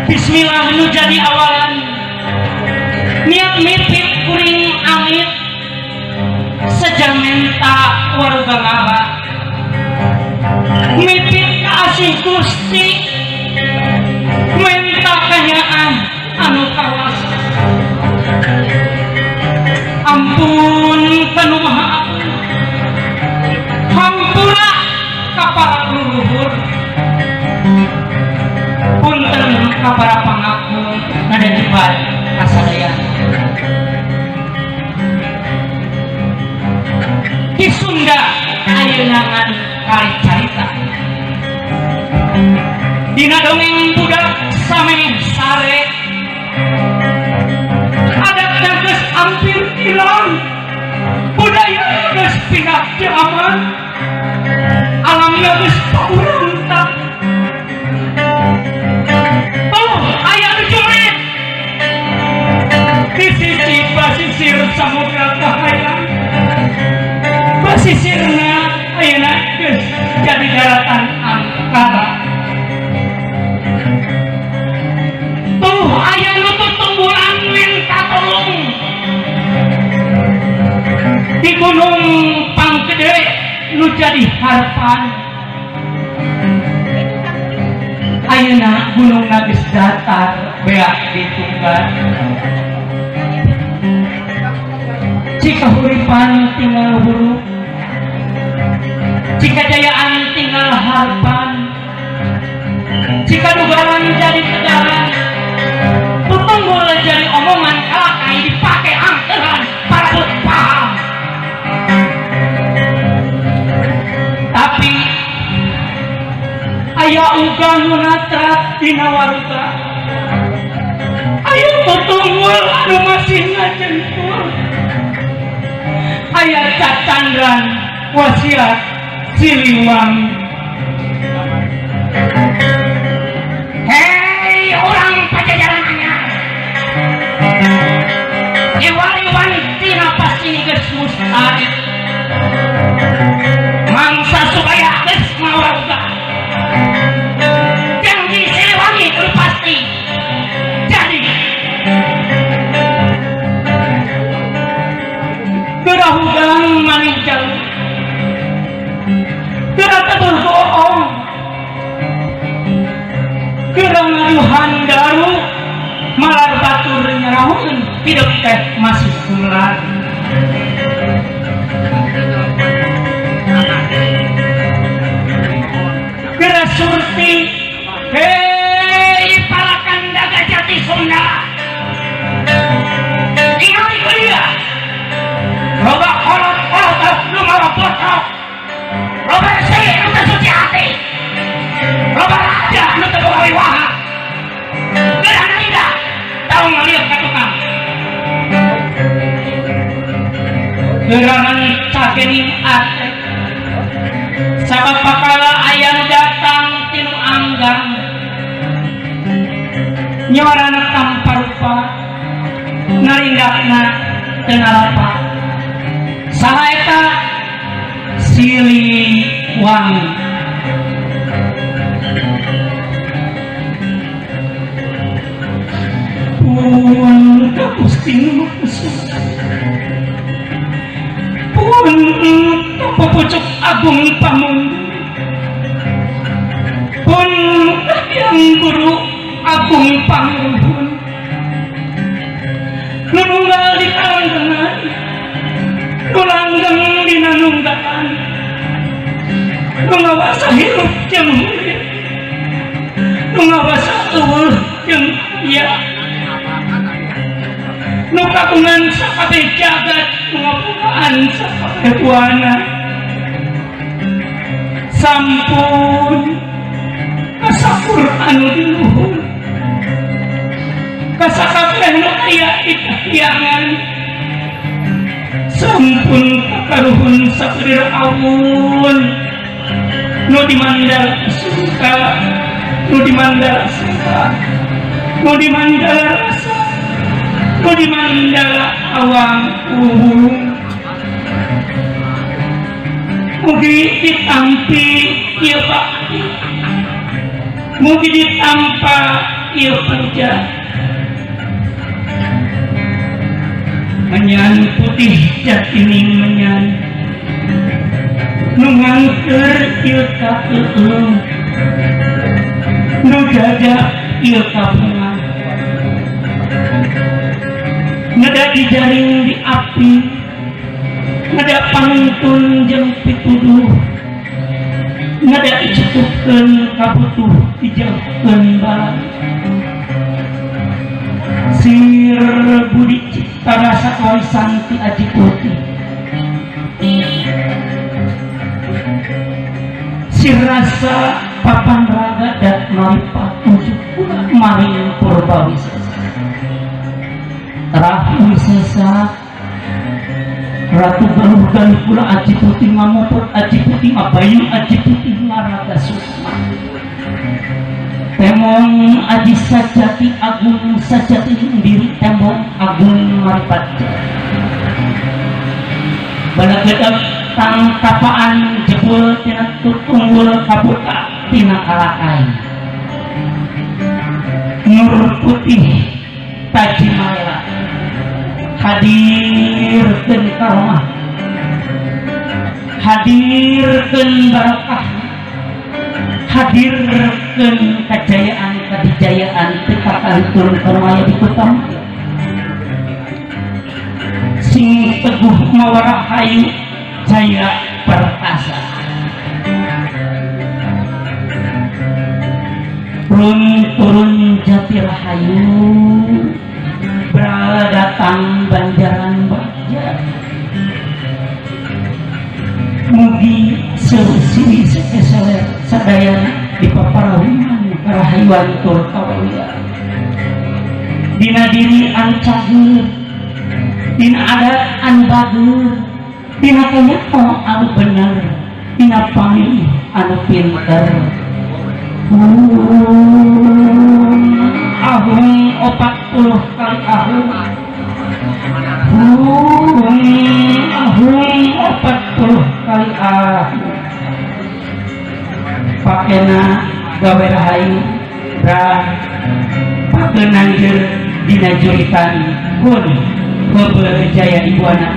Bismillah nu jadi awalan. Niat mipit kuring amit. Seja menta waruga ngala. Mipit ka asih Gusti. Menta kanyaah anu kawasa. Ampun kanu maha agung. Hampura ka para leluhur. Punten ka para pangakung nada jebat kasadayana. Di Sunda ayeuna ngan kali carita. Dina dongeng budak sameh sare. Adatna geus hampir hilang. Budaya geus pindah zaman. Alamna geus paburantak. Oh, aya nu jurit. Di sisi pasisir samudra kahayang. Pasisirna ayeuna geus jadi daratan angkara. Tuh aya nu tutunggulan minta tolong. Di Gunung Pangkede nu jadi harapan. Ayeuna gunung geus datar beak ditunggan. Cikahuripan tinggal huruf, cikajayaan tinggal harapan, cikadugaran jadi tegaran, tutunggul jadi omongan kalakai dipake angkehan parabut paham. Tapi aya uga nu natrat dina waruga, aya tutunggul anu masih ngajentul, aya cacandran wasiat Siliwangi. Hei orang Pajajaran anyar, iwari tina pasti geus mustahil, mangsa supaya geus mawaruga. Janji Siliwangi kudu pasti jadi. Geura hudang maneh jalur, geura tebuh bohong, geura ngaduhan daru, malar batur nyarahun, hidup teh masih gumelar. Geura surti, hei para kandaga jati Sunda, ingat kuliah. Loba kolot-kolot nu mawa botok, loba resi nu teu suci hati, loba raja nu teu boga wiwaha. Geura narida tahu ngalieu ka tukang. Geura cagening ate, sabab bakal aya nu datang tinu anggang, nyorana tanpa rupa, narindakna teu nalapa. Saha eta? Siliwangi. Pun ka Gusti nu Maha, pun ka Pupucuk Agung Pamunggu, pun ka Hyang Guru Agung Pangruhun, nu nunggal di kalanggengan, nu langgeng dina nunggalan, nu ngawasa hirup jeung hurip, nu ngawasa eueuh jeung aya, nu kagungan sakabeh jagat, nu ngabogaan sakabeh buana. Sampun kasakur anu di luhur, kasakabeh nu aya di kahyangan, sampun kakaruhun sakudir awun nu di mandala surga, nu di mandala surga, nu di mandala rasa, nu di mandala awang uhung. Mugi ditampi ieu bakti, mugi ditampa ieu puja. Menyan putih jatining menyan nu ngangker ieu kaeueung nu jajak ieu kabungan ngeda dijaring di api ngeda pangtun jeung pituduh ngeda dicukupkeun kabutuh dijauhkeun bala sir budi cipta rasa warisan ti Aji Putih sir rasa papan raga dat maripat ujuk maring purba wisesa rah wisesa Ratu Galuh Galuh pula Aji Putih ngamuput Aji Putih ngabayu Aji Putih ngaraga sukma temong aji sajati agung sajati diri tembong agung maripat balagedeg tang tapaan jebul tina tunggul kabuka tina kalakai nur putih taji malela hadirkeun karomah hadirkeun barokah hadirkeun kajayaan kadijayaan teu kakantun kanu aya di Kutamaya sing teguh mawa rahayu jaya perkasa turun jati rahayu datang banjaran bagja mugi seusiwi sekeseler sadayana di paparahuman karahayuan tur kawawian dina diri anu cager dina adat anu bager dina kanyato anu bener dina pamilih anu pinter. Ahung 40 kali ahung hung ahung 40 kali ahung pakena gawe rahayu ra pakeun nanjeur dina juritan kun heubeul jaya ibuana.